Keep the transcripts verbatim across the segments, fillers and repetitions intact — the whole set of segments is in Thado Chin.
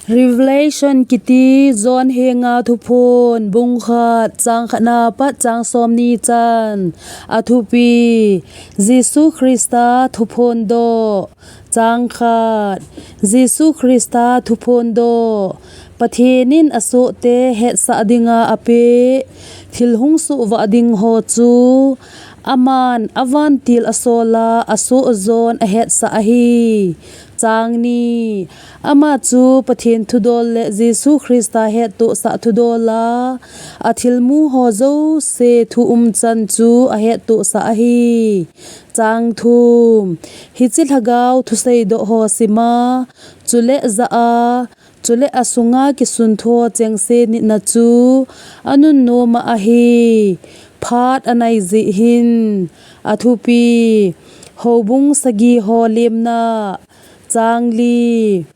Revelation kiti John henga thuphon, bung khat, chang khatna pat chang somni chan. Athupi, Jesu Christa thuphon doh. Chang khat, Jesu Christa thuphon doh. Pathen in asohte hetsah dinga apeh thil hung soh vah ding ho chu aman avantil asola asoh jon ahetsah ahi. Chang ni, ama chu Pathen thudol le Jesu Christa hettohsah thudola athilmu ho jouse thu umchan chu ahettohsah ahi. Chang thum, hiche lhagao thusei doh ho sima, chule jah a, chule asunga kisun thu ho chengse nitna chu anunnom a ahi. Phat anai jeh hin. Athupi, houbung sagi ho lemna. Chang li,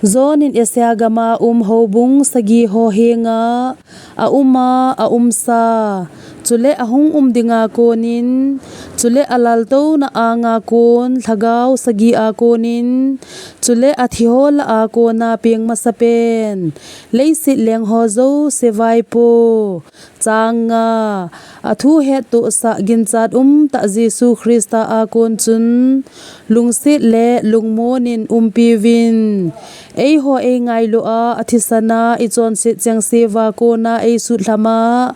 John in Asia gama um houbung sagi ho henga auma aumsa, chule ahung um dinga konin, chule alaltouna anga kon lhagao sagi a konin, chule athi ho lah a kona peng masapen leiset leng ho jouse vaipo. Chang nga, athu hettohsah ginchat umtah Jesu Christa a kon chun lungset le lungmon in umpiuvin. Eiho eingailu a athisan a ichonset chengse va kona eisutlhama.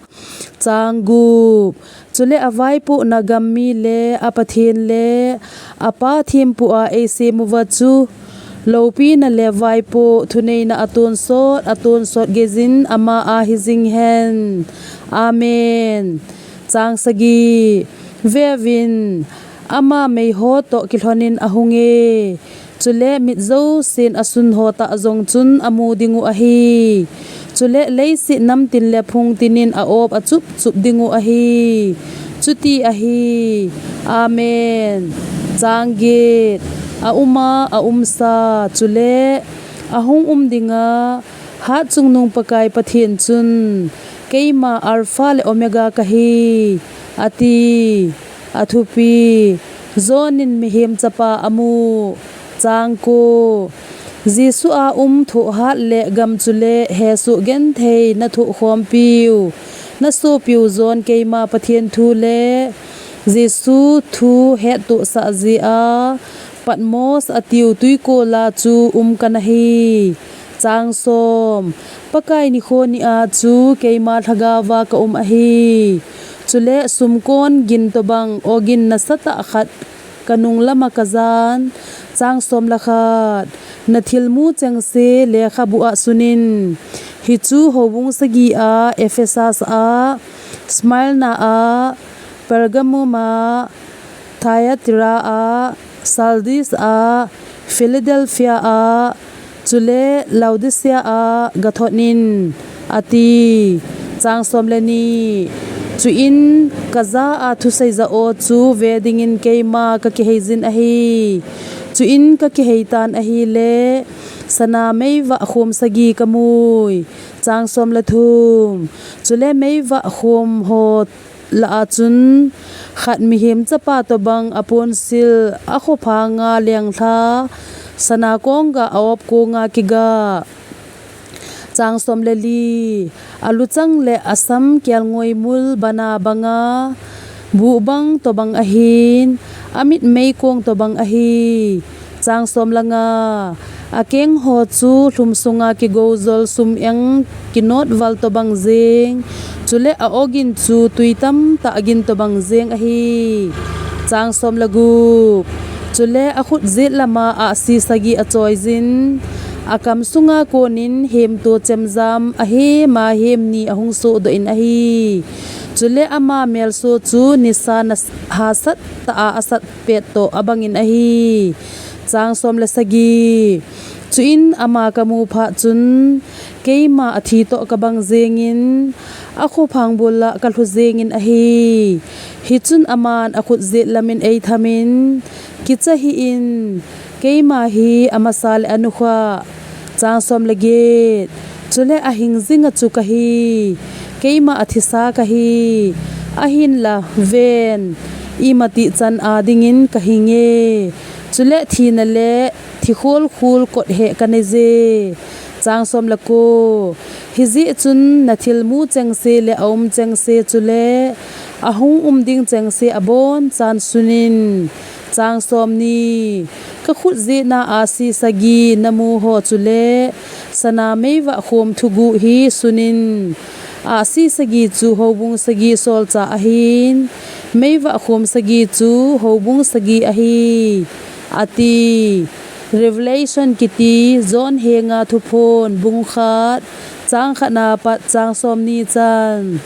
Chang gup, chule avaipohna gam mi le a Pathen le apa thempu a eisem uva chu loupina le vaipoh thuneina atonsot, atonsot geijin ama a hijing hen. Amen. Chang sagi, veuvin, ama meiho toh kilhonin ahunge. Chule mit jousen asun ho tah jong chun amu dingu ahi. Chule leiset namtin le phungtin in a-op achup chup dingu ahi. Chuti ahi. Amen. Chang get, auma aumsa, chule ahung um dinga Hatchungnung Pakai Pathen chun, keima Alpha le Omega kahi, ati. Athupi, John in Mihem Chapa amu. Chang ko, Jesu a um thohhat le gam chule hesoh genthei nathoh khompiu, nasopiu John keima Pathen thu le Jesu thu hettohsah jeh a Patmos atiu twikol a chu um kanahi. Chang som, Pakai nikho ni a chu keima lhagao va kaum ahi. Chule sumkon gin tobang ogin nasatah khat kanung lama kajan. Chang som le khat, nathilmu chengse lekhabu a sunin. Hichu houbung sagi a, Ephesus a, Smyrna a, Pergamum a, Thyatira a, Sardis a, Philadelphia a, chule Laodicea a gathot in, ati. Chang som le ni, chuin kajah a thusei jah o chu ve dingin keima kakiheijin ahi. Chuin kakihei tan ahile, sana meivah khom sagi kamui. Chang som le thum, chule meivah khom ho lah a chun khat Mihem Chapa tobang aponsil akhophanga lenglha sana kongah a-op konga kigah. Chang som le li, aluchang le asam kelngoi mul bana banga buh bang tobang ahin, amit meikong tobang ahi. Chang som le nga, akeng ho chu lhum sunga kigoujol sum eng kinotval tobang jeng, chule a-ogin chu twi tamtah agin tobang jeng ahi. Chang som le gup, chule akhut jet lama ahsi sagi achoijin, akam sunga konin hemto chemjam ahema hem ni ahung sohdoh in ahi. Chule ama melso chu nisa na hahsat tah a asat pet toh abangin ahi. Chang som le sagi, chuin ama kamu phat chun keima athi toh kabang jengin, akhophang bula kalhu jengin ahi. Hichun aman akhut jet lamin eithamin, kicha hih in, keima hi amasa le anukha. Chang som le get, chule ahing jinga chu kahi, keima athisa kahi, ahinla ven, imatih chan a dingin kahinge. Chule thina le thi khulkhul kot heh kaneije. Chang som le ko. Hijeh chun nathilmu chengse le aum chengse chule ahung um ding chengse abonchan sunin. Chang som ni. Kakhut jeh'a ahsi sagi namu ho chule sana meivah khom thuguh hi sunin. Ahsi sagi chu houbung sagi solchah ahin, meivah khom sagi chu houbung sagi ahi, ati. Revelation kiti John henga Thuphon bung khat, chang khatna pat chang som ni chan.